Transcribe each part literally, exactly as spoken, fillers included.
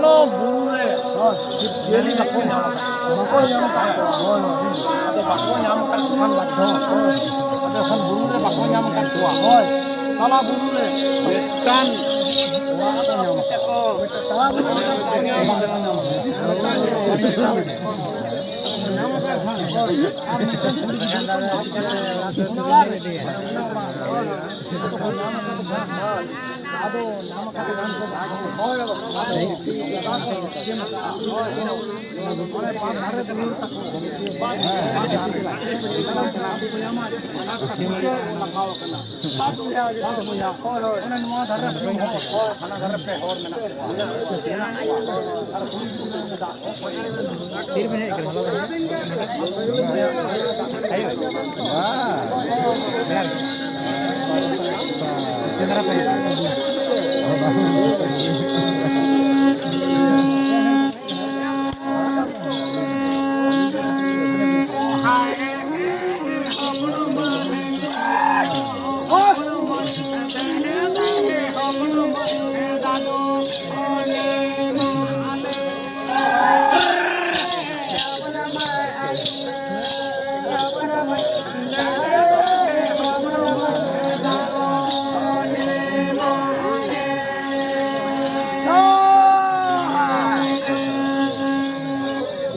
ᱵᱩᱨᱩ ᱨᱮ ᱡᱤᱵᱽ ᱡᱤᱭᱟᱹᱞᱤ ᱵᱟᱠᱚ ᱧᱟᱢ ᱟᱠᱟᱫ ᱠᱚᱣᱟ᱾ ᱵᱟᱠᱚ ᱧᱟᱢ ᱟᱠᱟᱫ ᱠᱚᱣᱟ᱾ ᱦᱳᱭ, ᱦᱳᱭ᱾ ᱟᱫᱚ ᱵᱟᱠᱚ ᱧᱟᱢ ᱟᱠᱟᱫ ᱠᱷᱟᱱ ᱵᱟᱫᱽᱫᱷᱚ᱾ ᱦᱳᱭ᱾ ᱟᱫᱚ ᱮᱠᱷᱚᱱ ᱵᱩᱨᱩ ᱨᱮ ᱵᱟᱠᱚ ᱧᱟᱢ ᱟᱠᱟᱫ ᱠᱚᱣᱟ᱾ ᱦᱳᱭ᱾ ᱛᱟᱞᱟ ᱵᱩᱨᱩ ᱨᱮ ᱢᱤᱫᱴᱟᱝ ᱚᱲᱟᱜ ᱠᱚ ᱧᱟᱢ ᱟᱠᱟᱫ ᱠᱚᱣᱟ᱾ ᱛᱟᱞᱟ ᱵᱩᱨᱩ ᱨᱮ ᱵᱟᱠᱚ ᱧᱟᱢ ᱟᱠᱟᱫ ᱠᱚᱣᱟ᱾ ᱟᱨ ᱢᱤᱫᱴᱟᱝ ᱠᱩᱲᱤ ᱜᱤᱫᱽᱨᱟᱹ ᱠᱚ ᱧᱟᱢ ᱠᱮᱫᱮᱭᱟ᱾ ᱚᱱᱟ ᱚᱲᱟᱜ ᱨᱮ᱾ ᱟᱫᱚ ᱧᱟᱢ ᱟᱠᱟᱫ ᱠᱷᱟᱱ ᱠᱚ ᱵᱟᱠᱚ ᱞᱟᱜᱟᱣ ᱠᱟᱱᱟ᱾ ᱥᱟᱛ ᱵᱚᱭᱦᱟ, ᱥᱟᱛ ᱵᱚᱭᱦᱟ᱾ ᱦᱳᱭ, ᱦᱳᱭ᱾ ᱚᱱᱮ ᱱᱚᱣᱟ ᱫᱷᱟᱨᱮ ᱯᱮ ᱦᱚᱲ, ᱦᱟᱱᱟ ᱫᱷᱟᱨᱮ ᱯᱮ ᱦᱚᱲ ᱢᱮᱱᱟᱜ ᱠᱚᱣᱟ᱾ ᱟᱨ ᱠᱩᱲᱤ ᱜᱤᱫᱽᱨᱟᱹ ᱢᱮᱱᱟᱜ ᱠᱚᱣᱟ᱾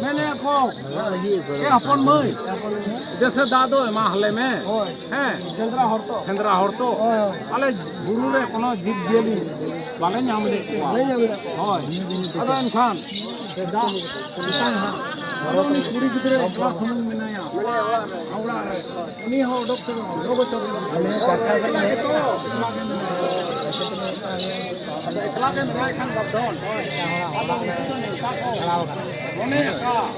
ᱢᱮᱱᱮᱫ ᱠᱚ, ᱮ ᱦᱚᱯᱚᱱ ᱢᱟᱹᱭ, ᱫᱮᱥᱮ ᱫᱟᱜ ᱫᱚ ᱮᱢᱟ ᱦᱟᱞᱮ ᱢᱮ᱾ ᱦᱳᱭ᱾ ᱦᱮᱸ᱾ ᱥᱮᱸᱫᱽᱨᱟ ᱦᱚᱲ ᱛᱚ᱾ ᱥᱮᱸᱫᱽᱨᱟ ᱦᱚᱲ ᱛᱚ᱾ ᱦᱳᱭ, ᱦᱳᱭ᱾ ᱟᱞᱮ ᱵᱩᱨᱩ ᱨᱮ ᱠᱳᱱᱳ ᱡᱤᱵᱽ ᱡᱤᱭᱟᱹᱞᱤ ᱵᱟᱞᱮ ᱧᱟᱢ ᱞᱮᱫ ᱠᱚᱣᱟ᱾ ᱵᱟᱞᱮ ᱧᱟᱢ ᱞᱮᱫ ᱠᱚᱣᱟ᱾ ᱦᱳᱭ᱾ ᱟᱫᱚ ᱮᱱᱠᱷᱟᱱ ᱫᱟᱜ ᱛᱮᱛᱟᱝ ᱦᱟᱸᱜ᱾ ᱟᱫᱚ ᱩᱱᱤ ᱠᱩᱲᱤ ᱜᱤᱫᱽᱨᱟᱹ ᱮᱠᱞᱟ ᱥᱩᱢᱩᱝ ᱢᱮᱱᱟᱭᱟ᱾ ᱢᱮᱱᱟᱭᱟ ᱚᱲᱟᱜ ᱨᱮ᱾ ᱚᱲᱟᱜ ᱨᱮ᱾ ᱩᱱᱤ ᱦᱚᱸ ᱚᱰᱚᱠ ᱛᱮ ᱚᱰᱚᱠ ᱦᱚᱪᱚ ᱵᱟᱹᱱᱩᱜᱼᱟ᱾ ᱮᱠᱞᱟ ᱜᱮ ᱢᱮᱱᱟᱭᱟ᱾ ᱟᱫᱚ ᱮᱠᱞᱟ ᱜᱮ ᱢᱮᱱᱟᱭ ᱠᱷᱟᱱ ᱵᱟᱫᱽᱫᱷᱚ᱾ ᱟᱫᱚ ᱩᱱᱠᱩ ᱫᱚ ᱱᱮᱣᱛᱟ ᱠᱚ ᱢᱚᱱᱮ ᱟᱠᱟᱫ᱾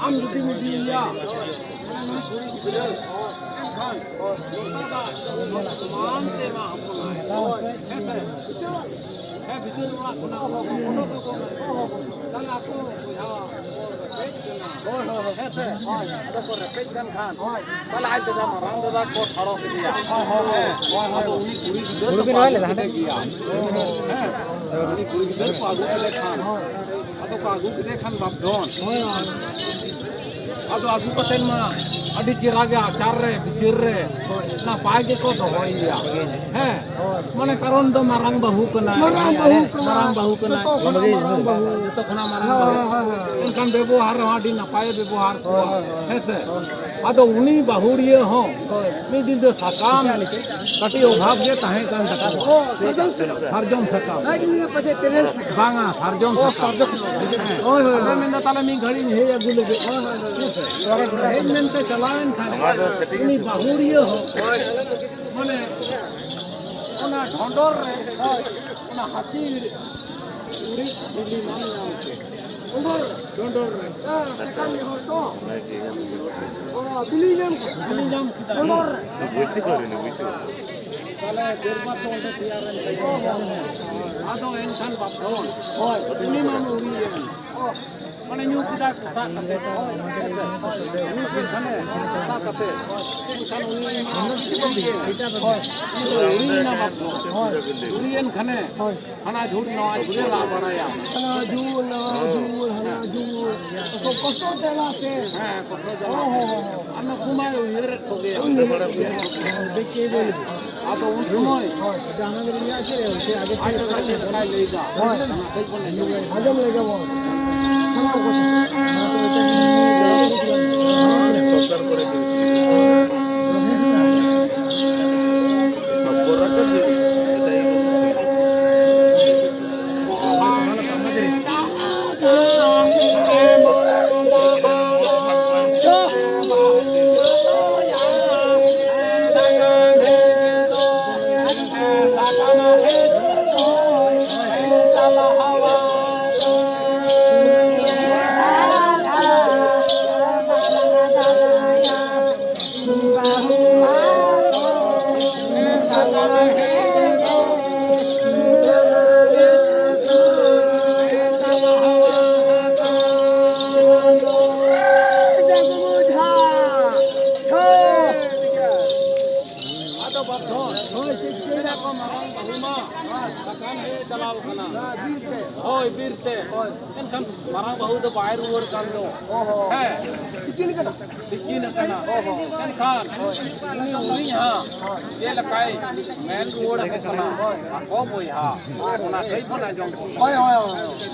ᱟᱢ ᱡᱩᱫᱤᱢ ᱤᱫᱤᱭᱮᱭᱟ, ᱢᱟᱱᱮ ᱱᱩᱭ ᱠᱩᱲᱤ ᱜᱤᱫᱽᱨᱟᱹ, ᱮᱱᱠᱷᱟᱱ ᱞᱚᱴᱟ ᱫᱟᱜ ᱢᱟᱱ ᱛᱮ ᱮᱢᱟ ᱦᱚᱯᱚᱱᱟᱭ᱾ ᱦᱮᱸ ᱥᱮ? ᱦᱮᱸ, ᱵᱷᱤᱛᱟᱹᱨ ᱚᱲᱟᱜ ᱠᱷᱚᱱᱟᱜ ᱚᱰᱚᱠ ᱟᱠᱚ ᱢᱮ᱾ ᱛᱟᱦᱞᱮ ᱟᱠᱚ ᱵᱚᱭᱦᱟ ᱠᱚ ᱨᱮᱯᱮᱡ ᱠᱟᱱᱟ᱾ ᱦᱳᱭ, ᱦᱳᱭ, ᱦᱳᱭ᱾ ᱦᱮᱸ ᱥᱮ? ᱦᱳᱭ, ᱟᱫᱚ ᱠᱚ ᱨᱮᱯᱮᱡ ᱠᱟᱱ ᱠᱷᱟᱱ, ᱦᱳᱭ᱾ ᱛᱟᱦᱞᱮ ᱟᱡ ᱫᱟᱫᱟ ᱢᱟᱨᱟᱝ ᱫᱟᱫᱟ ᱠᱚ ᱴᱷᱟᱲᱚ ᱠᱮᱫᱮᱭᱟ᱾ ᱦᱳᱭ, ᱦᱳᱭ, ᱦᱳᱭ, ᱦᱮᱸ, ᱦᱳᱭ, ᱦᱳᱭ᱾ ᱟᱫᱚ ᱩᱱᱤ ᱠᱩᱲᱤ ᱜᱤᱫᱽᱨᱟᱹ ᱦᱩᱲᱩ ᱫᱚ ᱵᱤᱱ ᱠᱚ ᱨᱚᱦᱚᱭ ᱟᱹᱜᱩ ᱞᱮᱫᱟ ᱠᱮᱫᱮ ᱦᱟᱸᱰᱮ? ᱜᱮᱭᱟ᱾ ᱦᱮᱸ, ᱩᱱᱤ ᱠᱩᱲᱤ ᱜᱤᱫᱽᱨᱟᱹ ᱠᱚ ᱟᱹᱜᱩ ᱠᱮᱫᱮ ᱠᱷᱟᱱ, ᱦᱳᱭ᱾ ᱟᱫᱚ ᱠᱚ ᱟᱹᱜᱩ ᱠᱮᱫᱮ ᱠᱷᱟᱱ ᱵᱟᱯ ᱫᱷᱚᱱ᱾ ᱦᱳᱭ, ᱦᱳᱭ᱾ ᱟᱫᱚ ᱟᱹᱜᱩ ᱠᱟᱛᱮᱫ ᱢᱟ ᱟᱹᱰᱤ ᱪᱮᱦᱨᱟ ᱜᱮ ᱟᱪᱟᱨ ᱨᱮ, ᱵᱤᱪᱟᱹᱨ ᱨᱮ ᱱᱟᱯᱟᱭ ᱜᱮᱠᱚ ᱫᱚᱦᱚᱭᱮᱭᱟ᱾ ᱦᱮᱸ, ᱢᱟᱱᱮ ᱠᱟᱨᱚᱱ ᱫᱚ ᱢᱟᱨᱟᱝ ᱵᱟᱹᱦᱩ ᱠᱟᱱᱟᱭ᱾ ᱢᱟᱨᱟᱝ ᱵᱟᱹᱦᱩ ᱠᱟᱱᱟᱭ᱾ ᱢᱟᱨᱟᱝ ᱵᱟᱹᱦᱩ ᱠᱟᱱᱟᱭ᱾ ᱡᱚᱛᱚ ᱠᱷᱚᱱᱟᱜ ᱢᱟᱨᱟᱝ ᱵᱟᱹᱦᱩ᱾ ᱡᱚᱛᱚ ᱠᱷᱚᱱᱟᱜ ᱢᱟᱨᱟᱝ ᱵᱟᱹᱦᱩ᱾ ᱦᱳᱭ, ᱦᱳᱭ, ᱦᱳᱭ᱾ ᱮᱱᱠᱷᱟᱱ ᱵᱮᱵᱚᱦᱟᱨ ᱨᱮᱦᱚᱸ ᱟᱹᱰᱤ ᱱᱟᱯᱟᱭᱮ ᱵᱮᱵᱚᱦᱟᱨ ᱠᱚᱣᱟ᱾ ᱦᱳᱭ, ᱦᱳᱭ, ᱦᱳᱭ᱾ ᱦᱮᱸ ᱥᱮ? ᱟᱫᱚ ᱩᱱᱤ ᱵᱟᱹᱦᱩᱲᱤᱭᱟᱹ ᱦᱚᱸ ᱦᱳᱭ᱾ ᱢᱤᱫ ᱫᱤᱱ ᱫᱚ ᱥᱟᱠᱟᱢ ᱠᱟᱹᱴᱤᱡ ᱚᱵᱷᱟᱵᱽ ᱜᱮ ᱛᱟᱦᱮᱸ ᱠᱟᱱ ᱛᱟᱠᱚᱣᱟ᱾ ᱚ, ᱥᱟᱨᱡᱚᱢ ᱥᱟᱠᱟᱢ᱾ ᱥᱟᱨᱡᱚᱢ ᱥᱟᱠᱟᱢ᱾ ᱟᱡ ᱢᱮᱱᱟ ᱯᱟᱪᱮᱫ ᱛᱮᱨᱮᱞ ᱥᱟᱠᱟᱢ᱾ ᱵᱟᱝᱟ, ᱥᱟᱨᱡᱚᱢ ᱚ, ᱥᱟᱠᱟᱢ᱾ ᱥᱟᱨᱡᱚᱢ ᱥᱟᱠᱟᱢ᱾ ᱦᱮᱸ᱾ ᱦᱳᱭ, ᱦᱳᱭ, ᱟᱫᱚ ᱦᱳᱭ᱾ ᱢᱮᱱᱫᱟ, "ᱛᱟᱦᱞᱮ ᱢᱤᱫ ᱜᱷᱟᱹᱲᱤᱡ ᱤᱧ ᱦᱮᱡ ᱟᱹᱜᱩ ᱞᱮᱜᱮ᱾" ᱦᱳᱭ, ᱦᱳᱭ, ᱦᱳᱭ᱾ ᱦᱮᱸ ᱥᱮ? ᱦᱮᱡ ᱢᱮᱱᱛᱮ ᱪᱟᱞᱟᱣᱮᱱ ᱠᱷᱟᱱ ᱩᱱᱤ ᱵᱟᱹᱦᱩᱲᱤᱭᱟᱹ ᱦᱚᱸ ᱢᱟᱱᱮ ᱚᱱᱟ ᱰᱷᱚᱸᱰᱚᱨ ᱨᱮ, ᱦᱳᱭ, ᱚᱱᱟ ᱦᱟᱹᱛᱤ ᱩᱨᱤᱡ ᱵᱤᱞᱤ ᱢᱟᱢ ᱧᱟᱢ ᱠᱮᱫ᱾ ᱰᱷᱚᱸᱰᱚᱨ᱾ ᱰᱷᱚᱸᱰᱚᱨ ᱨᱮ᱾ ᱦᱮᱸ, ᱥᱟᱠᱟᱢ ᱧᱚᱦᱚᱲ ᱛᱚ᱾ ᱚ, ᱵᱤᱞᱤ ᱧᱟᱢ ᱠᱮᱫᱟ᱾ ᱵᱤᱞᱤ ᱧᱟᱢ ᱠᱮᱫᱟ᱾ ᱰᱷᱚᱸᱰᱚᱨ ᱨᱮ᱾ ᱛᱟᱦᱞᱮ ᱫᱚᱨᱵᱟᱨ ᱫᱚ ᱚᱸᱰᱮ ᱛᱮᱭᱟᱨ ᱮᱱ ᱛᱟᱭᱟ᱾ ᱟᱫᱚ ᱮᱱᱠᱷᱟᱱ ᱵᱟᱯᱞᱟ᱾ ᱦᱳᱭ᱾ ᱩᱱᱤ ᱢᱟᱢ ᱩᱨᱤᱡ ᱮᱱ᱾ ᱢᱟᱱᱮ ᱧᱩ ᱠᱮᱫᱟ ᱥᱟᱵ ᱠᱟᱛᱮ, ᱧᱩ ᱠᱮᱫ ᱠᱷᱟᱱᱮ ᱥᱟᱵ ᱠᱟᱛᱮ, ᱮᱱᱠᱷᱟᱱ ᱩᱱᱤ ᱢᱟ ᱩᱨᱤᱭᱮᱱᱟ ᱵᱟᱯᱞᱟ᱾ ᱩᱨᱤᱭᱮᱱ ᱠᱷᱟᱱᱮ ᱦᱟᱱᱟ ᱡᱷᱩᱲ ᱱᱟᱣᱟ ᱡᱷᱩᱲᱮ ᱨᱟᱜ ᱵᱟᱲᱟᱭᱟ᱾ ᱦᱟᱱᱟ ᱡᱷᱩᱲ, ᱱᱟᱣᱟ ᱡᱷᱩᱲ, ᱦᱟᱱᱟ ᱡᱷᱩᱲ᱾ ᱠᱚᱥᱴᱚ ᱡᱟᱞᱟ ᱛᱮ᱾ ᱦᱮᱸ, ᱠᱚᱥᱴᱚ ᱡᱟᱞᱟ᱾ ᱦᱳᱭ, ᱦᱳᱭ, ᱦᱳᱭ᱾ ᱟᱨ ᱱᱩᱠᱩ ᱢᱟᱭ ᱩᱭᱦᱟᱹᱨᱮᱫ ᱠᱚᱜᱮᱭᱟ᱾ ᱩᱭᱦᱟᱹᱨᱮᱫ ᱠᱚᱜᱮᱭᱟ᱾ ᱦᱮᱸ, ᱫᱮᱠᱷᱤᱭᱮ ᱵᱚᱞᱮ᱾ ᱟᱫᱚ ᱩᱱ ᱥᱚᱢᱚᱭ ᱦᱳᱭ, ᱡᱟᱦᱟᱸ ᱜᱮ ᱞᱟᱹᱭᱟ ᱥᱮ, ᱟᱡ ᱫᱚ ᱪᱮᱫ ᱞᱮᱠᱟᱭ ᱞᱟᱹᱭᱫᱟ? ᱦᱳᱭ᱾ ᱚᱱᱟ ᱠᱟᱹᱡ ᱵᱚᱱ ᱟᱸᱡᱚᱢᱟ᱾ ᱟᱸᱡᱚᱢ ᱞᱮᱜᱮ ᱵᱚᱱ᱾ ᱥᱟᱱᱟᱢ ᱠᱚ᱾ ᱦᱳᱭ, ᱪᱮᱫ ᱪᱤᱠᱟᱹᱭᱮᱱᱟ? ᱢᱟᱨᱟᱝ ᱵᱟᱹᱦᱩ ᱢᱟ ᱥᱟᱠᱟᱢ ᱦᱮᱡ ᱪᱟᱞᱟᱣ ᱠᱟᱱᱟ᱾ ᱦᱮᱸ, ᱵᱤᱨ ᱛᱮ᱾ ᱦᱳᱭ, ᱵᱤᱨ ᱛᱮ᱾ ᱦᱳᱭ᱾ ᱮᱱᱠᱷᱟᱱ ᱢᱟᱨᱟᱝ ᱵᱟᱹᱦᱩ ᱫᱚ ᱵᱟᱭ ᱨᱩᱣᱟᱹᱲ ᱠᱟᱱ ᱫᱚ᱾ ᱚ ᱦᱚᱸ᱾ ᱦᱮᱸ᱾ ᱛᱤᱠᱤᱱ ᱠᱟᱱᱟ᱾ ᱛᱤᱠᱤᱱ ᱟᱠᱟᱱᱟ᱾ ᱚ ᱦᱚᱸ᱾ ᱮᱱᱠᱷᱟᱱ ᱩᱱᱤ ᱦᱩᱰᱤᱧ ᱦᱟᱸᱜ ᱪᱮᱫ ᱞᱮᱠᱟᱭ ᱢᱮᱱ ᱨᱩᱣᱟᱹᱲ ᱟᱠᱚ ᱠᱟᱱᱟ, ᱟᱠᱚ ᱵᱚᱭᱦᱟ, ᱚᱱᱟ ᱠᱟᱹᱡ ᱵᱚᱱ ᱟᱸᱡᱚᱢ ᱠᱚᱣᱟ᱾ ᱦᱳᱭ, ᱦᱳᱭ, ᱦᱳᱭ᱾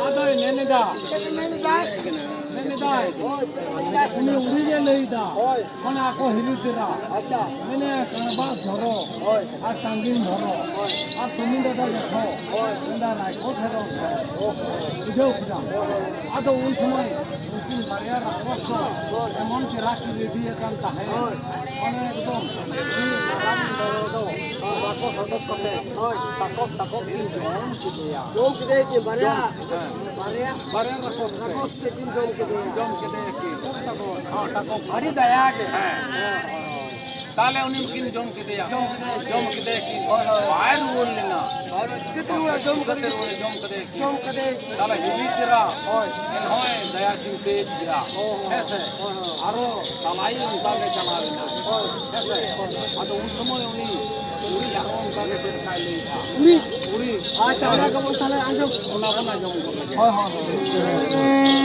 ᱟᱫᱚᱭ ᱢᱮᱱ ᱮᱫᱟ, ᱢᱮᱱ ᱮᱫᱟᱭ, ᱩᱱᱤ ᱩᱲᱤ ᱜᱮ ᱞᱟᱹᱭ ᱮᱫᱟ, ᱦᱳᱭ᱾ ᱢᱟᱱᱮ ᱟᱠᱚ ᱦᱤᱞᱤ ᱛᱮᱨᱟ, ᱟᱪᱪᱷᱟ᱾ ᱢᱮᱱᱮ ᱠᱟᱬᱵᱟᱜ ᱫᱷᱚᱨᱚ, ᱦᱳᱭ᱾ ᱟᱨ ᱥᱟᱺᱜᱤᱧ ᱫᱷᱚᱨᱚ, ᱦᱳᱭ᱾ ᱟᱨ ᱛᱩᱢᱤ ᱫᱟᱫᱟ ᱡᱚᱠᱷᱚ, ᱦᱳᱭ᱾ ᱢᱮᱱᱫᱟ ᱨᱟᱭᱠᱚ ᱫᱷᱚᱨᱚ, ᱵᱩᱡᱷᱟᱹᱣ ᱠᱮᱫᱟᱢ? ᱟᱫᱚ ᱩᱱ ᱥᱚᱢᱚᱭ ᱩᱱᱠᱤᱱ ᱵᱟᱨᱭᱟ ᱨᱟᱠᱚᱥ ᱫᱚ ᱮᱢᱚᱱ ᱪᱮᱦᱨᱟ ᱠᱤᱱ ᱨᱮᱰᱤ ᱟᱠᱟᱱ ᱛᱟᱦᱮᱸᱫ, ᱦᱳᱭ᱾ ᱢᱟᱱᱮ ᱮᱠᱫᱚᱢ ᱩᱱᱤ ᱢᱟᱨᱟᱝ ᱫᱚ ᱨᱟᱠᱚᱥ ᱦᱚᱴᱚᱨ ᱠᱟᱛᱮ, ᱦᱳᱭ᱾ ᱛᱟᱠᱚᱵ ᱛᱟᱠᱚᱵ ᱠᱤᱱ ᱡᱚᱢ ᱠᱮᱫᱮᱭᱟ᱾ ᱡᱚᱢ ᱠᱮᱫᱮᱭᱟ ᱠᱤᱱ ᱵᱟᱨᱭᱟ? ᱦᱮᱸ᱾ ᱵᱟᱨᱭᱟ? ᱵᱟᱨᱭᱟ ᱨᱟᱠᱚᱥ ᱛᱮ᱾ ᱨᱟᱠᱚᱥ ᱛᱮ ᱠᱤᱱ ᱡᱚᱢ ᱠᱮᱫᱮᱭᱟ᱾ ᱡᱚᱢ ᱠᱮᱫᱮᱭᱟ ᱠᱤᱱ᱾ ᱛᱟᱠᱚᱵ, ᱦᱮᱸ, ᱛᱟᱠᱚᱵ᱾ ᱟᱹᱰᱤ ᱫᱟᱭᱟ ᱜᱮ᱾ ᱦᱮᱸ᱾ ᱦᱮᱸ᱾ ᱛᱟᱦᱞᱮ ᱩᱱᱤ ᱠᱤᱱ ᱡᱚᱢ ᱠᱮᱫᱮᱭᱟ᱾ ᱡᱚᱢ ᱠᱮᱫᱮᱭᱟ ᱠᱤᱱ᱾ ᱦᱳᱭ, ᱦᱳᱭ᱾ ᱵᱟᱭ ᱨᱩᱣᱟᱹᱲ ᱞᱮᱱᱟ᱾ ᱦᱳᱭ, ᱪᱤᱠᱟᱹᱛᱮ ᱨᱩᱣᱟᱹᱲ? ᱡᱚᱢ ᱪᱤᱠᱟᱹᱛᱮ ᱠᱮᱫᱮᱭᱟ᱾ ᱨᱩᱣᱟᱹᱲ? ᱡᱚᱢ ᱠᱮᱫᱮᱭᱟ ᱠᱤᱱ᱾ ᱡᱚᱢ ᱠᱮᱫᱮᱭᱟ ᱠᱤᱱ᱾ ᱛᱟᱦᱞᱮ ᱦᱤᱞᱤ ᱪᱮᱨᱟ᱾ ᱦᱳᱭ᱾ ᱮᱱᱦᱚᱸᱭ ᱫᱟᱭᱟ ᱪᱤᱱᱛᱟᱹᱭᱮᱫ ᱜᱮᱭᱟ᱾ ᱦᱳᱭ, ᱦᱳᱭ᱾ ᱦᱮᱸ ᱥᱮ? ᱦᱳᱭ, ᱦᱳᱭ᱾ ᱟᱨᱚ ᱛᱟᱞᱟᱭᱤ ᱚᱱᱠᱟ ᱜᱮ ᱪᱟᱞᱟᱣ ᱮᱱᱟ᱾ ᱦᱳᱭ᱾ ᱦᱮᱸ ᱥᱮ? ᱦᱳᱭ᱾ ᱟᱫᱚ ᱩᱱ ᱥᱚᱢᱚᱭ ᱩᱱᱤ, ᱩᱱᱤ ᱟᱨᱚ ᱚᱱᱠᱟ ᱜᱮ ᱪᱮᱫ ᱞᱮᱠᱟᱭ ᱞᱟᱹᱭᱮᱫᱼᱟ᱾ ᱩᱱᱤ? ᱩᱱᱤ᱾ ᱟᱪᱪᱷᱟ, ᱚᱱᱟ ᱜᱮᱵᱚᱱ ᱛᱟᱦᱞᱮ ᱟᱸᱡᱚᱢ᱾ ᱚᱱᱟ ᱵᱚᱱ ᱟᱸᱡᱚᱢ ᱜᱚᱫ ᱞᱮᱜᱮ᱾ ᱦᱳᱭ, ᱦᱳᱭ, ᱦᱳᱭ᱾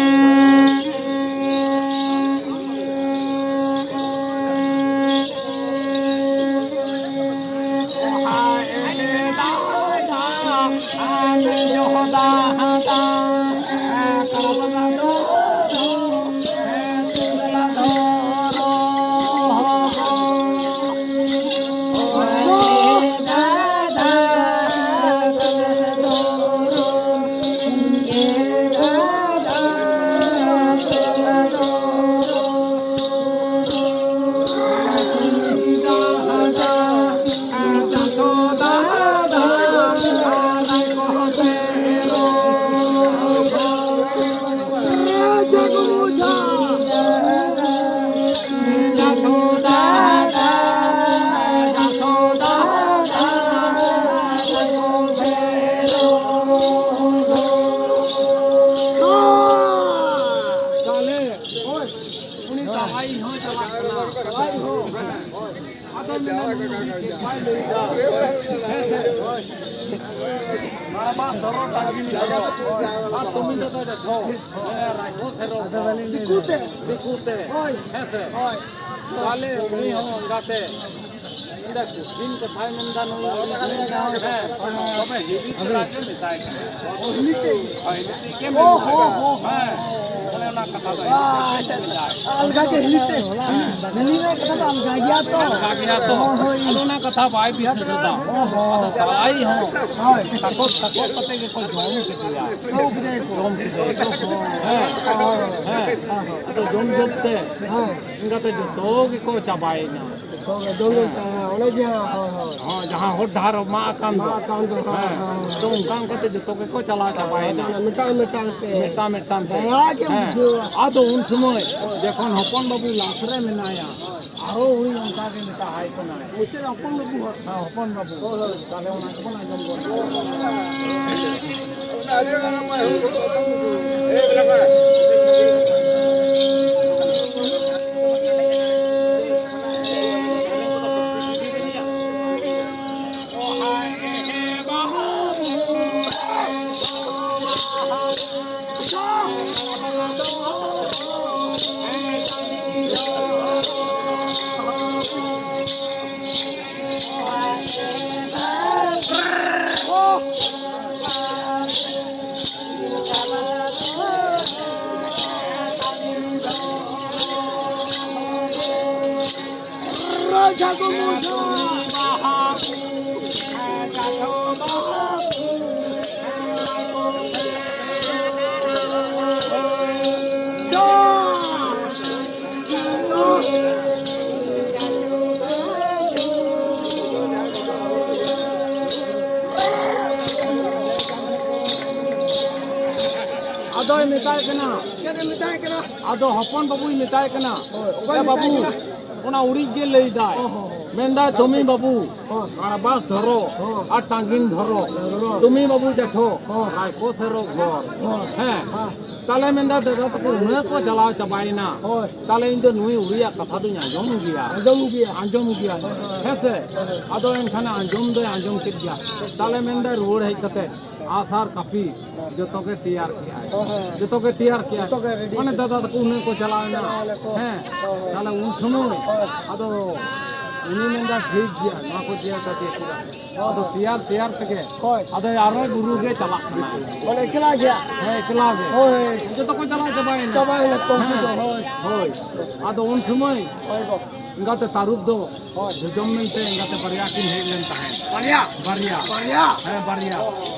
ᱫᱷᱚᱨᱚ ᱰᱟᱝᱜᱤ ᱫᱷᱚᱨᱚ᱾ ᱟᱨ ᱛᱩᱢᱤ ᱫᱚ ᱫᱚ ᱡᱚᱛᱚ᱾ ᱦᱮᱸ, ᱨᱟᱭᱯᱩᱨ ᱫᱷᱚᱨᱚ᱾ ᱫᱤᱠᱩ ᱛᱮ᱾ ᱫᱤᱠᱩ ᱛᱮ᱾ ᱦᱳᱭ᱾ ᱦᱮᱸ ᱥᱮ? ᱦᱳᱭ᱾ ᱛᱟᱦᱞᱮ ᱩᱱᱤ ᱦᱚᱸ ᱚᱱᱠᱟᱛᱮ᱾ ᱚᱸᱰᱮ ᱠᱩᱴᱷᱤᱱ ᱠᱟᱛᱷᱟᱭ ᱢᱮᱱᱫᱟ ᱱᱩᱭ᱾ ᱦᱮᱸ, ᱛᱚᱵᱮ ᱦᱤᱞᱤ ᱪᱮᱬᱮ ᱜᱮ ᱢᱮᱛᱟᱭ ᱠᱟᱱᱟ᱾ ᱦᱤᱞᱤ ᱛᱮ᱾ ᱦᱳᱭ, ᱦᱤᱞᱤ ᱛᱮ ᱜᱮ ᱚ, ᱦᱚ, ᱢᱮᱛᱟᱭ ᱦᱚ, ᱠᱟᱱᱟ᱾ ᱦᱚ᱾ ᱦᱮᱸ, ᱚᱱᱮ ᱚᱱᱟ ᱠᱟᱛᱷᱟ ᱫᱚ ᱦᱤᱞᱤ ᱛᱮ ᱟᱪᱪᱷᱟ, ᱢᱮᱛᱟᱭ ᱠᱟᱱᱟ᱾ ᱟᱞᱜᱟ ᱜᱮ ᱦᱤᱞᱤ ᱛᱮ᱾ ᱦᱮᱸ᱾ ᱦᱤᱞᱤ ᱨᱮᱱᱟᱜ ᱠᱟᱛᱷᱟ ᱫᱚ ᱟᱞᱜᱟ ᱜᱮᱭᱟ ᱛᱚ᱾ ᱟᱞᱜᱟ ᱜᱮᱭᱟ ᱛᱚ᱾ ᱦᱳᱭ, ᱦᱳᱭ᱾ ᱟᱫᱚ ᱚᱱᱟ ᱠᱟᱛᱷᱟ ᱵᱟᱭ ᱫᱤᱥᱟᱹ ᱥᱟᱹᱛᱟ᱾ ᱚ, ᱦᱚ᱾ ᱟᱫᱚ ᱛᱟᱞᱟᱭᱤᱡ ᱦᱚᱸ ᱦᱳᱭ᱾ ᱛᱟᱠᱚᱴ, ᱛᱟᱠᱚᱴ ᱠᱟᱛᱮ ᱜᱮᱠᱚ ᱡᱚᱢ ᱠᱮᱫᱮᱭᱟ᱾ ᱡᱚᱢ ᱠᱮᱫᱮᱭᱟ ᱠᱚ᱾ ᱡᱚᱢ ᱠᱮᱫᱮᱭᱟ ᱠᱚ᱾ ᱦᱳᱭ᱾ ᱦᱮᱸ᱾ ᱦᱳᱭ, ᱦᱳᱭ᱾ ᱟᱫᱚ ᱡᱚᱢ ᱡᱚᱢ ᱛᱮ ᱦᱳᱭ᱾ ᱮᱸᱜᱟᱛᱮ ᱡᱚᱛᱚ ᱜᱮᱠᱚ ᱪᱟᱵᱟᱭᱮᱱᱟ᱾ ᱦᱳᱭ, ᱡᱚᱢ ᱡᱚᱢ ᱦᱮᱸ᱾ ᱛᱮ, ᱦᱮᱸ, ᱚᱱᱮ ᱡᱮ, ᱦᱳᱭ, ᱦᱳᱭ᱾ ᱦᱚᱸ, ᱡᱟᱦᱟᱸ ᱦᱚᱨ ᱰᱟᱦᱟᱨ ᱢᱟᱜ ᱟᱠᱟᱱ ᱫᱚ᱾ ᱢᱟᱜ ᱟᱠᱟᱱ ᱫᱚ, ᱦᱮᱸ, ᱦᱮᱸ, ᱦᱮᱸ᱾ ᱛᱚ ᱚᱱᱠᱟ ᱚᱱᱠᱟ ᱛᱮ ᱡᱚᱛᱚ ᱜᱮᱠᱚ ᱪᱟᱞᱟᱣ ᱪᱟᱵᱟᱭᱮᱱᱟ᱾ ᱟᱫᱚ ᱢᱤᱫᱴᱟᱝ ᱢᱤᱫᱴᱟᱝ ᱛᱮ᱾ ᱢᱤᱫᱴᱟᱝ ᱢᱤᱫᱴᱟᱝ ᱛᱮ᱾ ᱫᱟᱭᱟ ᱜᱮᱢ ᱦᱮᱸ᱾ ᱵᱩᱡᱷᱟᱹᱣᱟ᱾ ᱟᱫᱚ ᱩᱱ ᱥᱚᱢᱚᱭ ᱡᱚᱠᱷᱚᱱ ᱦᱚᱯᱚᱱ ᱵᱟᱹᱵᱩ ᱞᱟᱥ ᱨᱮ ᱢᱮᱱᱟᱭᱟ, ᱟᱨᱚ ᱩᱱᱤ ᱚᱱᱠᱟ ᱜᱮ ᱢᱮᱛᱟᱭ ᱠᱟᱱᱟᱭ᱾ ᱢᱩᱪᱟᱹᱫ ᱦᱚᱯᱚᱱ ᱵᱟᱹᱵᱩ ᱦᱚᱸ᱾ ᱦᱮᱸ, ᱦᱚᱯᱚᱱ ᱵᱟᱹᱵᱩ᱾ ᱦᱳᱭ, ᱦᱳᱭ᱾ ᱛᱟᱦᱞᱮ ᱚᱱᱟ ᱠᱚᱵᱚᱱ ᱟᱸᱡᱚᱢ ᱜᱚᱫ᱾ ᱟᱫᱚᱭ ᱢᱮᱛᱟᱭ ᱠᱟᱱᱟ᱾ ᱪᱮᱫ ᱮ ᱢᱮᱛᱟᱭ ᱠᱟᱱᱟ? ᱟᱫᱚ ᱦᱚᱯᱚᱱ ᱵᱟᱹᱵᱩᱭ ᱢᱮᱛᱟᱭ ᱠᱟᱱᱟ, ᱦᱳᱭ, ᱚᱠᱚᱭ ᱮ ᱵᱟᱹᱵᱩ, ᱢᱮᱛᱟᱭ ᱠᱟᱱᱟ? ᱚᱱᱟ ᱩᱲᱤᱡ ᱜᱮ ᱞᱟᱹᱭᱫᱟᱭ᱾ ᱚ ᱦᱚᱸ ᱦᱚᱸ᱾ ᱢᱮᱱᱫᱟᱭ, "ᱛᱩᱢᱤ ᱵᱟᱹᱵᱩ, ᱦᱚᱸ᱾ ᱟᱲᱵᱟᱥ ᱫᱷᱚᱨᱚ ᱦᱚᱸ᱾ ᱟᱨ ᱴᱟᱸᱜᱤᱱ ᱫᱷᱚᱨᱚ, ᱦᱚᱸ᱾ ᱛᱩᱢᱤ ᱵᱟᱹᱵᱩ ᱡᱟᱪᱷᱚ, ᱦᱚᱸ᱾ ᱨᱟᱭᱠᱚ ᱥᱮᱨᱚ ᱜᱷᱚᱨ᱾" ᱦᱚᱸ᱾ ᱦᱮᱸ᱾ ᱦᱚᱸ᱾ ᱛᱟᱦᱞᱮ ᱢᱮᱱᱫᱟ, ᱫᱟᱫᱟ ᱛᱟᱠᱚ ᱩᱱᱟᱹᱜ ᱠᱚ ᱪᱟᱞᱟᱣ ᱪᱟᱵᱟᱭᱮᱱᱟ, ᱦᱳᱭ᱾ ᱛᱟᱦᱞᱮ ᱤᱧ ᱫᱚ ᱱᱩᱭ ᱩᱨᱤᱭᱟᱜ ᱠᱟᱛᱷᱟ ᱫᱚᱧ ᱟᱸᱡᱚᱢ ᱜᱮᱭᱟ᱾ ᱟᱸᱡᱚᱢ ᱜᱮᱭᱟ᱾ ᱟᱸᱡᱚᱢ ᱜᱮᱭᱟ᱾ ᱦᱮᱸ ᱥᱮ? ᱟᱫᱚ ᱮᱱᱠᱷᱟᱱ ᱟᱸᱡᱚᱢ ᱫᱚᱭ ᱟᱸᱡᱚᱢ ᱠᱮᱫ ᱜᱮᱭᱟ᱾ ᱛᱟᱦᱞᱮ ᱢᱮᱱᱫᱟᱭ, ᱨᱩᱣᱟᱹᱲ ᱦᱮᱡ ᱠᱟᱛᱮ ᱟᱥᱟᱨ ᱠᱟᱹᱯᱤ ᱡᱚᱛᱚ ᱜᱮ ᱛᱮᱭᱟᱨ ᱠᱮᱜᱼᱟᱭ᱾ ᱦᱮᱸ, ᱦᱮᱸ᱾ ᱡᱚᱛᱚ ᱜᱮ ᱛᱮᱭᱟᱨ ᱠᱮᱜᱼᱟᱭ᱾ ᱡᱚᱛᱚ ᱜᱮ ᱨᱮᱰᱤ᱾ ᱢᱟᱱᱮ ᱫᱟᱫᱟ ᱛᱟᱠᱚ ᱩᱱᱟᱹᱜ ᱠᱚ ᱪᱟᱞᱟᱣ ᱮᱱᱟ᱾ ᱪᱟᱞᱟᱣ ᱮᱱᱟ ᱠᱚ᱾ ᱦᱮᱸ᱾ ᱦᱮᱸ, ᱦᱮᱸ᱾ ᱛᱟᱦᱞᱮ ᱩᱱ ᱥᱚᱢᱚᱭ ᱦᱮᱸ᱾ ᱟᱫᱚ ᱩᱱᱤ ᱢᱮᱱᱫᱟ, "ᱴᱷᱤᱠ ᱜᱮᱭᱟ, ᱱᱚᱣᱟ ᱠᱚ ᱛᱮᱭᱟᱨ ᱠᱟᱛᱮ ᱪᱮᱫᱟᱜ?" ᱦᱮᱸ, ᱟᱫᱚ ᱦᱮᱸ᱾ ᱛᱮᱭᱟᱨ, ᱛᱮᱭᱟᱨ ᱛᱮᱜᱮ ᱦᱳᱭ᱾ ᱟᱫᱚ ᱟᱨᱚ ᱵᱩᱨᱩ ᱜᱮ ᱪᱟᱞᱟᱜ ᱠᱟᱱᱟ᱾ ᱢᱟᱱᱮ ᱮᱠᱞᱟ ᱜᱮᱭᱟ? ᱦᱮᱸ, ᱮᱠᱞᱟ ᱜᱮ᱾ ᱦᱳᱭ᱾ ᱡᱚᱛᱚ ᱠᱚ ᱪᱟᱞᱟᱣ ᱪᱟᱵᱟᱭᱮᱱᱟ᱾ ᱪᱟᱵᱟᱭᱮᱱᱟ ᱠᱚ ᱩᱱᱠᱩ ᱫᱚ, ᱦᱮᱸ᱾ ᱦᱳᱭ᱾ ᱦᱳᱭ᱾ ᱟᱫᱚ ᱩᱱ ᱥᱚᱢᱚᱭ ᱦᱳᱭ ᱜᱚ᱾ ᱮᱸᱜᱟᱛᱮ ᱛᱟᱹᱨᱩᱵ ᱫᱚ ᱦᱳᱭ᱾ ᱡᱚᱡᱚᱢ ᱢᱮᱱᱛᱮ ᱮᱸᱜᱟᱛᱮ ᱵᱟᱨᱭᱟ ᱠᱤᱱ ᱦᱮᱡ ᱞᱮᱱ ᱛᱟᱦᱮᱸᱫ᱾ ᱵᱟᱨᱭᱟ? ᱵᱟᱨᱭᱟ᱾ ᱵᱟᱨᱭᱟ? ᱦᱮᱸ, ᱵᱟᱨᱭᱟ᱾ ᱚ᱾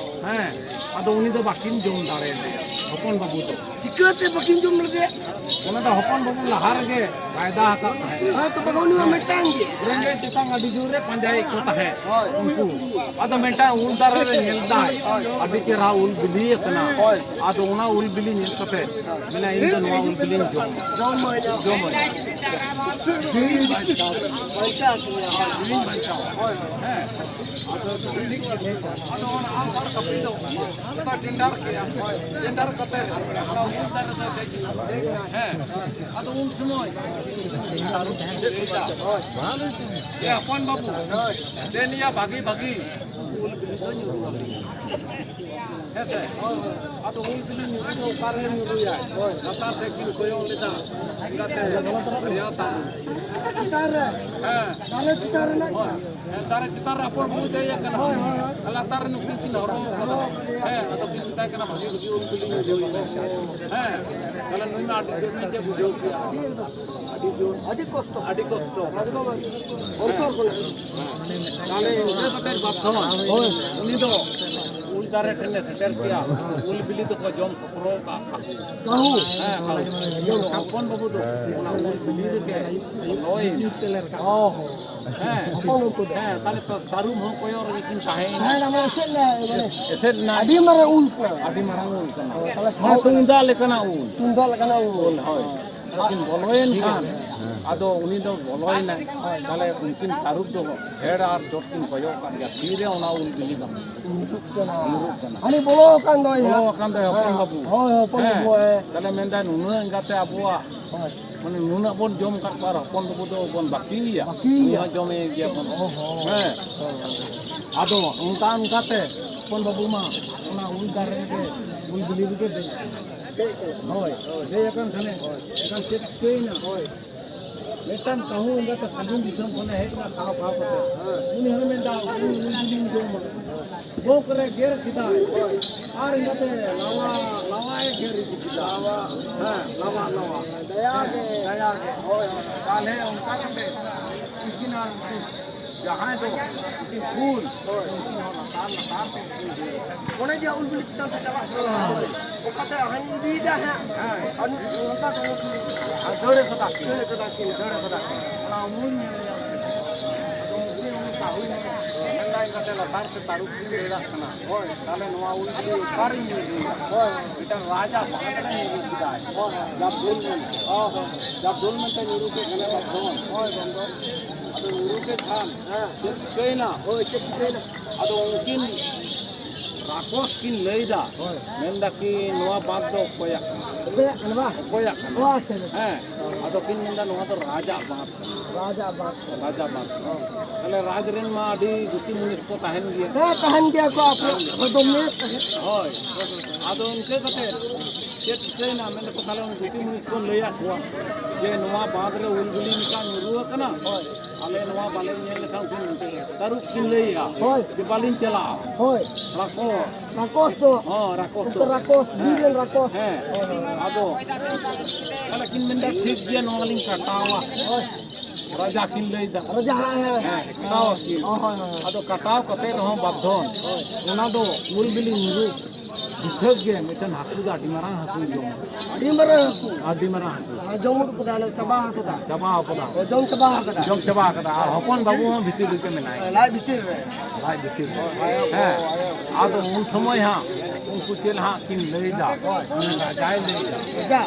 ᱦᱮᱸ, ᱟᱫᱚ ᱩᱱᱤ ᱫᱚ ᱵᱟᱹᱠᱤᱱ ᱡᱚᱢ ᱫᱟᱲᱮᱭᱟᱫᱮᱭᱟ, ᱦᱚᱯᱚᱱ ᱵᱟᱹᱵᱩ ᱫᱚ᱾ ᱪᱤᱠᱟᱹᱛᱮ ᱵᱟᱹᱠᱤᱱ ᱡᱚᱢ ᱞᱮᱫᱮᱭᱟ? ᱚᱱᱟ ᱫᱚ ᱦᱚᱯᱚᱱ ᱵᱟᱹᱵᱩ ᱞᱟᱦᱟ ᱨᱮᱜᱮ ᱵᱟᱭᱫᱟ ᱟᱠᱟᱫ ᱛᱟᱦᱮᱸᱫ᱾ ᱦᱮᱸ, ᱛᱚ ᱵᱟᱠᱷᱟᱱ ᱩᱱᱤ ᱢᱟ ᱢᱤᱫᱴᱟᱝ ᱜᱮ᱾ ᱨᱮᱸᱜᱮᱡ ᱛᱮᱛᱟᱝ ᱟᱹᱰᱤ ᱡᱳᱨ ᱨᱮ ᱯᱟᱸᱡᱟᱭᱮᱫ ᱠᱚ ᱛᱟᱦᱮᱸᱫ ᱦᱳᱭ᱾ ᱩᱱᱠᱩ᱾ ᱟᱫᱚ ᱢᱤᱫᱴᱟᱝ ᱩᱞ ᱫᱟᱨᱮ ᱨᱮ ᱧᱮᱞ ᱫᱟᱭ, ᱦᱳᱭ᱾ ᱟᱹᱰᱤ ᱪᱮᱦᱨᱟ ᱩᱞ ᱵᱤᱞᱤ ᱟᱠᱟᱱᱟ᱾ ᱦᱳᱭ᱾ ᱟᱫᱚ ᱚᱱᱟ ᱩᱞ ᱵᱤᱞᱤ ᱧᱮᱞ ᱠᱟᱛᱮ ᱢᱮᱱᱟ, "ᱤᱧ ᱫᱚ ᱱᱚᱣᱟ ᱩᱞ ᱵᱤᱞᱤᱧ ᱡᱚᱢᱟ᱾ ᱡᱚᱢᱟᱹᱧ᱾ ᱡᱚᱢᱟᱹᱧ᱾ ᱡᱤᱣᱤ ᱵᱟᱧᱪᱟᱣ᱾ ᱵᱟᱧᱪᱟᱣ ᱠᱚᱜᱼᱟ᱾ ᱡᱤᱣᱤ ᱵᱟᱧᱪᱟᱣ᱾ ᱦᱳᱭ, ᱦᱳᱭ᱾ ᱦᱮᱸ᱾ ᱟᱫᱚ ᱚᱱᱟ ᱟᱸᱜᱼᱥᱟᱨ ᱠᱟᱹᱯᱤ ᱫᱚ ᱚᱱᱠᱟ ᱴᱮᱸᱰᱟᱨ ᱠᱮᱜᱼᱟ᱾ ᱴᱮᱸᱰᱟᱨ ᱠᱟᱛᱮ ᱚᱱᱟ ᱩᱞ ᱫᱟᱨᱮ ᱫᱚ ᱫᱮᱡ ᱮᱱᱟ᱾ ᱦᱮᱸ᱾ ᱟᱫᱚ ᱩᱱ ᱥᱚᱢᱚᱭ ᱛᱟᱹᱨᱩᱵ ᱞᱟᱹᱭᱫᱟ, "ᱮ ᱦᱚᱯᱚᱱ ᱵᱟᱹᱵᱩ, ᱫᱮᱱ ᱭᱟ ᱵᱷᱟᱹᱜᱤ ᱵᱷᱟᱹᱜᱤ ᱩᱞ ᱵᱤᱞᱤ ᱫᱚ ᱧᱩᱨᱩ ᱟᱹᱞᱤᱧ ᱢᱮ᱾" ᱦᱮᱸ ᱥᱮ? ᱟᱫᱚ ᱩᱞ ᱵᱤᱞᱤ ᱧᱩᱨᱩ ᱫᱚ ᱚᱠᱟ ᱨᱮ ᱧᱩᱨᱩᱭᱟ? ᱞᱟᱛᱟᱨ ᱥᱮᱫ ᱠᱤᱱ ᱠᱚᱭᱚᱜ ᱞᱮᱫᱟ, ᱮᱸᱜᱟᱛᱮ ᱵᱟᱨᱭᱟ ᱛᱟᱹᱨᱩᱵ᱾ ᱪᱮᱛᱟᱱ ᱨᱮ᱾ ᱦᱮᱸ᱾ ᱫᱟᱨᱮ ᱪᱮᱛᱟᱱ ᱨᱮ᱾ ᱦᱳᱭ᱾ ᱦᱮᱸ, ᱫᱟᱨᱮ ᱪᱮᱛᱟᱱ ᱨᱮ ᱦᱚᱯᱚᱱ ᱵᱟᱹᱵᱩ ᱫᱮᱡ ᱟᱠᱟᱱᱟ᱾ ᱦᱳᱭ, ᱦᱳᱭ, ᱦᱳᱭ᱾ ᱞᱟᱛᱟᱨ ᱨᱮ ᱱᱩᱠᱤᱱ ᱠᱤᱱ ᱦᱚᱨᱚ ᱟᱠᱟᱫᱟ᱾ ᱦᱮᱸ, ᱟᱫᱚ ᱠᱤᱱ ᱢᱮᱛᱟᱭ ᱠᱟᱱᱟ, "ᱵᱷᱟᱜᱮ ᱵᱩᱡᱷᱟᱹᱣ ᱩᱞ ᱵᱤᱞᱤ ᱧᱩᱨᱩᱭᱮᱱᱟ᱾" ᱦᱮᱸ, ᱛᱟᱦᱞᱮ ᱱᱩᱭ ᱢᱟ ᱟᱹᱰᱤ ᱡᱳᱨ ᱜᱮ ᱵᱩᱡᱷᱟᱹᱣ ᱠᱮᱜᱼᱟ᱾ ᱟᱹᱰᱤ ᱡᱳᱨ᱾ ᱟᱹᱰᱤ ᱠᱚᱥᱴᱚ᱾ ᱟᱹᱰᱤ ᱠᱚᱥᱴᱚ᱾ ᱮᱠᱫᱚᱢ, ᱮᱠᱫᱚᱢ᱾ ᱵᱚᱛᱚᱨ ᱠᱚ ᱞᱟᱹᱜᱤᱫ᱾ ᱛᱟᱦᱞᱮ ᱤᱱᱠᱟᱹ ᱠᱟᱛᱮ ᱵᱟᱫᱽᱫᱷᱚ ᱦᱳᱭ᱾ ᱩᱱᱤ ᱫᱚ ᱩᱞ ᱫᱟᱨᱮ ᱴᱷᱮᱱᱮ ᱥᱮᱴᱮᱨ ᱠᱮᱜᱼᱟ᱾ ᱩᱞ ᱵᱤᱞᱤ ᱫᱚᱠᱚ ᱡᱚᱢ ᱠᱷᱚᱠᱨᱚ ᱠᱟᱜᱼᱟ᱾ ᱠᱟᱹᱦᱩ᱾ ᱦᱮᱸ, ᱠᱟᱹᱦᱩ᱾ ᱦᱚᱯᱚᱱ ᱵᱟᱹᱵᱩ ᱫᱚ ᱚᱱᱟ ᱩᱞ ᱵᱤᱞᱤ ᱨᱮᱜᱮ ᱞᱚᱭᱮᱱᱟ᱾ ᱚ ᱦᱚᱸ᱾ ᱦᱮᱸ᱾ ᱦᱚᱯᱚᱱ ᱩᱱᱠᱩ ᱫᱚ᱾ ᱦᱮᱸ, ᱛᱟᱦᱞᱮ ᱛᱚ ᱛᱟᱹᱨᱩᱵ ᱦᱚᱸ ᱠᱚᱭᱚᱜ ᱨᱮᱜᱮ ᱠᱤᱱ ᱛᱟᱦᱮᱸᱭᱮᱱᱟ᱾ ᱦᱮᱸ, ᱢᱟᱱᱮ ᱮᱥᱮᱫ ᱮᱱᱟ, ᱢᱟᱱᱮ ᱮᱥᱮᱫ ᱮᱱᱟ᱾ ᱟᱹᱰᱤ ᱢᱟᱨᱟᱝ ᱩᱞ ᱠᱟᱱᱟ᱾ ᱟᱹᱰᱤ ᱢᱟᱨᱟᱝ ᱩᱞ ᱠᱟᱱᱟ᱾ ᱚ, ᱛᱟᱦᱞᱮ ᱦᱮᱸ, ᱥᱟᱶ ᱛᱩᱢᱫᱟᱜ ᱞᱮᱠᱟᱱᱟᱜ ᱩᱞ᱾ ᱛᱩᱢᱫᱟᱜ ᱞᱮᱠᱟᱱᱟᱜ ᱩᱞ᱾ ᱩᱞ, ᱦᱳᱭ᱾ ᱟᱫᱚ ᱠᱤᱱ ᱵᱚᱞᱚᱭᱮᱱ ᱠᱷᱟᱱ ᱟᱫᱚ ᱩᱱᱤ ᱫᱚ ᱵᱚᱞᱚᱭᱮᱱᱟᱭ᱾ ᱛᱟᱦᱞᱮ ᱩᱱᱠᱤᱱ ᱛᱟᱹᱨᱩᱵ ᱫᱚ ᱯᱷᱮᱰ ᱟᱨ ᱡᱚᱴ ᱠᱤᱱ ᱠᱚᱭᱚᱜ ᱠᱟᱫ ᱜᱮᱭᱟ, ᱛᱤᱨᱮ ᱚᱱᱟ ᱩᱞ ᱵᱤᱞᱤ ᱫᱚ ᱧᱩᱨᱩᱜ ᱠᱟᱱᱟ᱾ ᱧᱩᱨᱩᱜ ᱠᱟᱱᱟ᱾ ᱦᱟᱹᱱᱤ ᱵᱚᱞᱚ ᱟᱠᱟᱱ ᱫᱚᱭ ᱵᱚᱞᱚ ᱦᱟᱸᱜ᱾ ᱟᱠᱟᱱ ᱫᱚᱭ ᱦᱚᱯᱚᱱ ᱵᱟᱹᱵᱩ᱾ ᱦᱳᱭ, ᱦᱚᱯᱚᱱ ᱦᱮᱸ᱾ ᱵᱟᱹᱵᱩ, ᱦᱮᱸ᱾ ᱛᱟᱦᱞᱮ ᱢᱮᱱᱫᱟᱭ, ᱱᱩᱱᱟᱹᱜ ᱮᱸᱜᱟᱛᱮ ᱟᱵᱚᱣᱟᱜ ᱦᱳᱭ᱾ ᱢᱟᱱᱮ ᱱᱩᱱᱟᱹᱜ ᱵᱚᱱ ᱡᱚᱢ ᱠᱟᱫ ᱠᱚᱣᱟ ᱟᱨ ᱦᱚᱯᱚᱱ ᱵᱟᱹᱵᱩ ᱫᱚ ᱵᱚᱱ ᱵᱟᱹᱠᱤᱭᱮᱭᱟ᱾ ᱵᱟᱹᱠᱤᱭᱮᱭᱟ᱾ ᱩᱱᱤ ᱦᱚᱸ ᱡᱚᱢᱮ ᱜᱮᱭᱟ ᱵᱚᱱ᱾ ᱚ ᱦᱚᱸ᱾ ᱦᱮᱸ᱾ ᱟᱫᱚ ᱚᱱᱠᱟ ᱚᱱᱠᱟᱛᱮ ᱦᱚᱯᱚᱱ ᱵᱟᱹᱵᱩ ᱢᱟ ᱚᱱᱟ ᱩᱞ ᱫᱟᱨᱮ ᱨᱮᱜᱮ, ᱩᱞ ᱵᱤᱞᱤ ᱨᱮᱜᱮ ᱫᱮᱡ ᱟᱠᱟᱱᱟ᱾ ᱦᱳᱭ᱾ ᱫᱮᱡ ᱟᱠᱟᱱ ᱠᱷᱟᱱᱮ ᱮᱱᱠᱷᱟᱱ ᱪᱮᱫ ᱪᱤᱠᱟᱹᱭᱮᱱᱟ? ᱦᱳᱭ᱾ ᱢᱤᱫᱴᱟᱝ ᱠᱟᱹᱦᱩ ᱮᱸᱜᱟᱛᱮ ᱥᱟᱺᱜᱤᱧ ᱫᱤᱥᱚᱢ ᱠᱷᱚᱱᱮ ᱦᱮᱡ ᱮᱱᱟ, ᱠᱷᱟᱣ ᱠᱷᱟᱣ ᱠᱟᱛᱮ᱾ ᱩᱱᱤ ᱦᱚᱸ ᱢᱮᱱᱫᱟ, ᱩᱞ, ᱩᱞ ᱵᱤᱞᱤᱧ ᱡᱚᱢᱟ᱾ ᱜᱚᱜ ᱨᱮ ᱜᱮᱨ ᱠᱮᱫᱟᱭ᱾ ᱟᱨ ᱤᱱᱟᱹᱛᱮ ᱞᱟᱣᱟ, ᱞᱟᱣᱟᱭ ᱜᱮᱨ ᱤᱫᱤ ᱠᱮᱫᱟ᱾ ᱞᱟᱣᱟ᱾ ᱦᱮᱸ, ᱞᱟᱣᱟ, ᱞᱟᱣᱟ᱾ ᱫᱟᱭᱟ ᱜᱮ᱾ ᱫᱟᱭᱟ ᱜᱮ᱾ ᱦᱳᱭ, ᱦᱳᱭ᱾ ᱛᱟᱦᱞᱮ ᱚᱱᱠᱟ ᱠᱟᱛᱮ ᱩᱱᱠᱤᱱᱟᱜ ᱡᱟᱦᱟᱸᱭ ᱫᱚ ᱩᱱᱠᱤᱱ ᱠᱩᱞ, ᱦᱳᱭ᱾ ᱩᱱᱠᱤᱱ ᱦᱚᱸ ᱞᱟᱛᱟᱨ ᱞᱟᱛᱟᱨ ᱛᱮ ᱩᱱᱠᱤᱱ ᱫᱚ ᱚᱱᱮ ᱡᱮ ᱩᱞ ᱵᱤᱞᱤ ᱪᱮᱛᱟᱱ ᱛᱮ ᱪᱟᱞᱟᱜ ᱠᱟᱱᱟ᱾ ᱦᱳᱭ᱾ ᱚᱱᱠᱟᱛᱮ ᱦᱟᱹᱱᱤ ᱤᱫᱤᱭᱮᱫᱟ ᱦᱟᱸᱜ᱾ ᱦᱮᱸ᱾ ᱟᱨ ᱱᱚᱝᱠᱟ ᱠᱚ ᱟᱨ ᱫᱟᱹᱲ ᱠᱟᱫᱟ ᱠᱤᱱ᱾ ᱫᱟᱹᱲ ᱠᱟᱫᱟ ᱠᱤᱱ᱾ ᱫᱟᱹᱲ ᱠᱟᱫᱟ ᱠᱤᱱ᱾ ᱚᱱᱟ ᱩᱢᱩᱞ ᱧᱮᱞ ᱧᱟᱢ ᱠᱮᱫᱟ᱾ ᱟᱫᱚ ᱩᱱᱠᱤᱱ ᱩᱱᱤ ᱠᱟᱹᱦᱩᱭ ᱢᱮᱱᱫᱟᱭ ᱠᱟᱛᱮ ᱞᱟᱛᱟᱨ ᱛᱮ ᱛᱟᱹᱨᱩᱵ ᱠᱤᱱ ᱫᱟᱹᱲᱟᱜ ᱠᱟᱱᱟ᱾ ᱦᱳᱭ᱾ ᱛᱟᱦᱞᱮ ᱱᱚᱣᱟ ᱩᱞ ᱵᱤᱞᱤ ᱚᱠᱟᱨᱤᱧ ᱧᱩᱨᱩᱭᱟ? ᱦᱳᱭ᱾ ᱢᱤᱫᱴᱟᱝ ᱨᱟᱡᱟ ᱵᱟᱸᱫᱽ ᱨᱮ ᱧᱩᱨᱩ ᱠᱮᱫᱟᱭ᱾ ᱦᱳᱭ, ᱦᱳᱭ᱾ ᱡᱟᱵ ᱫᱩᱞ ᱢᱮᱱ᱾ ᱦᱳᱭ, ᱦᱳᱭ᱾ ᱡᱟᱵ ᱫᱩᱞ ᱢᱮᱱᱛᱮ ᱧᱩᱨᱩ ᱠᱮᱫ ᱠᱷᱟᱱᱮ ᱵᱟᱫᱽᱫᱷᱚᱱ᱾ ᱦᱳᱭ, ᱵᱟᱫᱽᱫᱷᱚᱱ᱾ ᱟᱫᱚ ᱧᱩᱨᱩ ᱠᱮᱫ ᱠᱷᱟᱱ ᱦᱮᱸ᱾ ᱪᱮᱫ ᱪᱤᱠᱟᱹᱭᱮᱱᱟ? ᱦᱳᱭ, ᱪᱮᱫ ᱪᱤᱠᱟᱹᱭᱮᱱᱟ? ᱟᱫᱚ ᱩᱱᱠᱤᱱ ᱨᱟᱠᱚᱥ ᱠᱤᱱ ᱞᱟᱹᱭᱫᱟ, ᱦᱳᱭ᱾ ᱢᱮᱱᱫᱟ ᱠᱤ, "ᱱᱚᱣᱟ ᱵᱟᱸᱫᱽ ᱫᱚ ᱚᱠᱚᱭᱟᱜ ᱠᱟᱱᱟ?" ᱚᱠᱚᱭᱟᱜ ᱠᱟᱱᱟ? ᱚᱠᱚᱭᱟᱜ ᱠᱟᱱᱟ? ᱚ, ᱟᱪᱪᱷᱟ, ᱟᱪᱪᱷᱟ᱾ ᱦᱮᱸ, ᱟᱫᱚ ᱠᱤᱱ ᱢᱮᱱᱫᱟ, "ᱱᱚᱣᱟ ᱫᱚ ᱨᱟᱡᱟᱜ ᱵᱟᱸᱫᱽ ᱠᱟᱱᱟ᱾ ᱨᱟᱡᱟᱜ ᱵᱟᱸᱫᱽ ᱠᱟᱱᱟ᱾ ᱨᱟᱡᱟᱜ ᱵᱟᱸᱫᱽ ᱠᱟᱱᱟ᱾" ᱛᱟᱦᱞᱮ ᱨᱟᱡᱽ ᱨᱮᱱ ᱢᱟ ᱟᱹᱰᱤ ᱜᱩᱛᱤ ᱢᱩᱱᱤᱥ ᱠᱚ ᱛᱟᱦᱮᱱ ᱜᱮᱭᱟ᱾ ᱦᱮᱸ, ᱛᱟᱦᱮᱱ ᱜᱮᱭᱟ ᱠᱚ, ᱟᱠᱚ ᱛᱟᱦᱮᱱ ᱜᱮᱭᱟ᱾ ᱦᱚᱲ ᱫᱚ ᱢᱮᱫ ᱛᱟᱦᱮᱸ᱾ ᱦᱳᱭ, ᱟᱫᱚ ᱤᱱᱠᱟᱹ ᱠᱟᱛᱮ ᱪᱮᱫ ᱪᱤᱠᱟᱹᱭᱮᱱᱟ? ᱢᱮᱱ ᱫᱟᱠᱚ, ᱛᱟᱦᱞᱮ ᱩᱱᱤ ᱜᱩᱛᱤ ᱢᱩᱱᱤᱥ ᱠᱚ ᱞᱟᱹᱭᱟᱫ ᱠᱚᱣᱟ ᱡᱮ, "ᱱᱚᱣᱟ ᱵᱟᱸᱫᱽ ᱨᱮ ᱩᱞ ᱵᱤᱞᱤ ᱞᱮᱠᱟ ᱧᱩᱨᱩ ᱟᱠᱟᱱᱟ᱾ ᱦᱳᱭ᱾ ᱟᱞᱮ ᱱᱚᱣᱟ ᱵᱟᱞᱮ ᱧᱮᱞ ᱞᱮᱠᱷᱟᱱ ᱩᱱᱠᱤᱱ ᱛᱟᱹᱨᱩᱵ ᱠᱤᱱ ᱞᱟᱹᱭᱮᱜᱼᱟ ᱦᱳᱭ᱾ ᱡᱮ ᱵᱟᱹᱞᱤᱧ ᱪᱟᱞᱟᱜᱼᱟ᱾" ᱦᱳᱭ᱾ ᱨᱟᱠᱚᱥ᱾ ᱨᱟᱠᱚᱥ ᱫᱚ᱾ ᱦᱚᱸ, ᱨᱟᱠᱚᱥ ᱩᱱᱠᱩ ᱫᱚ᱾ ᱨᱟᱠᱚᱥ, ᱵᱤᱨ ᱦᱮᱸ᱾ ᱨᱮᱱ ᱨᱟᱠᱚᱥ᱾ ᱦᱮᱸ᱾ ᱦᱳᱭ, ᱦᱳᱭ᱾ ᱟᱫᱚ ᱛᱟᱦᱞᱮ ᱠᱤᱱ ᱢᱮᱱᱫᱟ, "ᱴᱷᱤᱠ ᱜᱮᱭᱟ, ᱱᱚᱣᱟ ᱞᱤᱧ ᱠᱟᱴᱟᱣᱟ᱾" ᱦᱳᱭ᱾ ᱨᱟᱡᱟ ᱠᱤᱱ ᱞᱟᱹᱭᱫᱟ᱾ ᱨᱟᱡᱟ, ᱦᱮᱸ, ᱦᱮᱸ᱾ ᱦᱮᱸ, ᱠᱟᱴᱟᱣ ᱟᱹᱠᱤᱱ᱾ ᱦᱳᱭ, ᱦᱳᱭ, ᱦᱳᱭ᱾ ᱟᱫᱚ ᱠᱟᱴᱟᱣ ᱠᱟᱛᱮ ᱨᱮᱦᱚᱸ ᱵᱟᱫᱽᱫᱷᱚᱱ᱾ ᱦᱳᱭ᱾ ᱚᱱᱟ ᱫᱚ ᱩᱞ ᱵᱤᱞᱤ ᱧᱩᱨᱩ ᱯᱤᱴᱷᱟᱹ ᱜᱮ ᱢᱤᱫᱴᱮᱱ ᱦᱟᱹᱠᱩ ᱫᱚ ᱟᱹᱰᱤ ᱢᱟᱨᱟᱝ ᱦᱟᱹᱠᱩᱭ ᱡᱚᱢᱟ᱾ ᱟᱹᱰᱤ ᱢᱟᱨᱟᱝ ᱦᱟᱹᱠᱩ᱾ ᱟᱹᱰᱤ ᱢᱟᱨᱟᱝ ᱦᱟᱹᱠᱩ᱾ ᱟᱨ ᱡᱚᱢ ᱩᱰᱩᱠ ᱠᱟᱫᱟ, ᱚᱱᱮ ᱪᱟᱵᱟ ᱟᱠᱟᱫᱟ᱾ ᱪᱟᱵᱟ ᱟᱠᱟᱫᱟ᱾ ᱚ, ᱡᱚᱢ ᱪᱟᱵᱟ ᱟᱠᱟᱫᱟ᱾ ᱡᱚᱢ ᱪᱟᱵᱟ ᱟᱠᱟᱫᱟ᱾ ᱟᱨ ᱦᱚᱯᱚᱱ ᱵᱟᱹᱵᱩ ᱦᱚᱸ ᱵᱷᱤᱛᱤᱨ ᱨᱮᱜᱮ ᱢᱮᱱᱟᱭᱟ᱾ ᱞᱟᱡ ᱵᱷᱤᱛᱤᱨ ᱨᱮ᱾ ᱞᱟᱡ ᱵᱷᱤᱛᱤᱨ ᱨᱮ᱾ ᱦᱮᱸ᱾ ᱟᱫᱚ ᱩᱱ ᱥᱚᱢᱚᱭ ᱦᱟᱸᱜ ᱩᱱᱠᱩ ᱪᱮᱫ ᱦᱟᱸᱜ ᱠᱤᱱ ᱞᱟᱹᱭᱫᱟ, ᱩᱱᱤ ᱨᱟᱡᱟᱭ ᱞᱟᱹᱭᱫᱟ᱾ ᱨᱟᱡᱟ᱾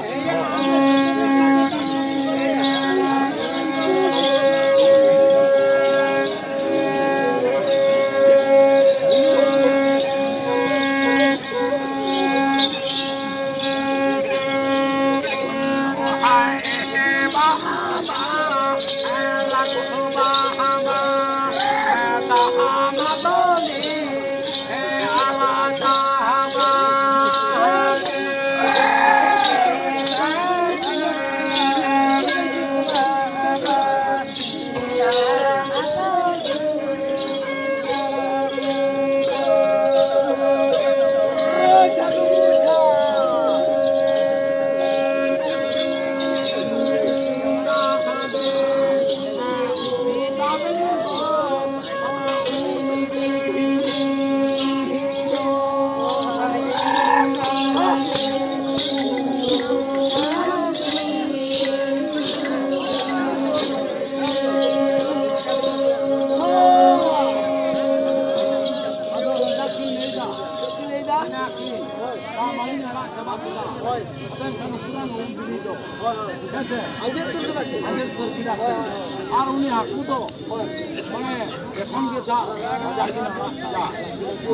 ᱟᱹᱞᱤᱧ ᱟᱲᱟᱜ ᱪᱟᱵᱟ ᱠᱮᱫᱟ᱾ ᱦᱳᱭ᱾ ᱟᱫᱚ ᱮᱱᱠᱷᱟᱱ ᱯᱩᱨᱟᱹ ᱱᱚᱣᱟ ᱵᱤᱞᱤ ᱫᱚ᱾ ᱦᱳᱭ, ᱦᱳᱭ᱾ ᱦᱮᱸ ᱥᱮ? ᱟᱸᱡᱮᱫ ᱩᱛᱟᱹᱨ ᱠᱮᱫᱟ ᱠᱚ᱾ ᱟᱸᱡᱮᱫ ᱩᱛᱟᱹᱨ ᱠᱮᱫᱟ ᱠᱚ᱾ ᱦᱳᱭ, ᱦᱳᱭ᱾ ᱟᱨ ᱩᱱᱤ ᱦᱟᱹᱠᱩ ᱫᱚ ᱦᱳᱭ᱾ ᱢᱟᱱᱮ ᱡᱚᱠᱷᱚᱱ ᱜᱮ ᱫᱟᱜ ᱨᱟᱡᱟ ᱠᱤᱱ ᱟᱲᱟᱜ ᱠᱮᱫᱟ,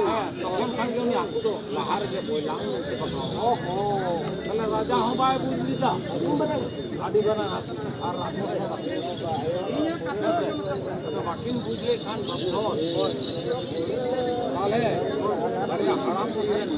ᱦᱮᱸ, ᱛᱚᱠᱷᱚᱱ ᱠᱷᱟᱱ ᱜᱮ ᱩᱱᱤ ᱦᱟᱹᱠᱩ ᱫᱚ ᱞᱟᱦᱟ ᱨᱮᱜᱮ ᱵᱚᱭᱞᱟᱝ ᱢᱮᱱᱛᱮ ᱠᱚ ᱴᱷᱟᱶ᱾ ᱚ ᱦᱚᱸ᱾ ᱛᱟᱦᱞᱮ ᱨᱟᱡᱟ ᱦᱚᱸ ᱵᱟᱭ ᱵᱩᱡᱽ ᱞᱮᱫᱟ᱾ ᱟᱹᱰᱤ ᱢᱟᱨᱟᱝ ᱦᱟᱹᱠᱩ᱾ ᱟᱨ ᱨᱟᱠᱚᱥ ᱦᱚᱸ ᱵᱟᱠᱚ ᱵᱩᱡᱽ ᱫᱟᱲᱮᱭᱟᱜᱼᱟ᱾ ᱦᱮᱸ ᱥᱮ? ᱟᱫᱚ ᱵᱟᱹᱠᱤᱱ ᱵᱩᱡᱽ ᱞᱮᱫ ᱠᱷᱟᱱ ᱵᱟᱫᱽᱫᱷᱚ᱾ ᱛᱟᱦᱞᱮ ᱵᱟᱨᱭᱟ ᱦᱟᱲᱟᱢ ᱠᱚ ᱴᱷᱮᱱ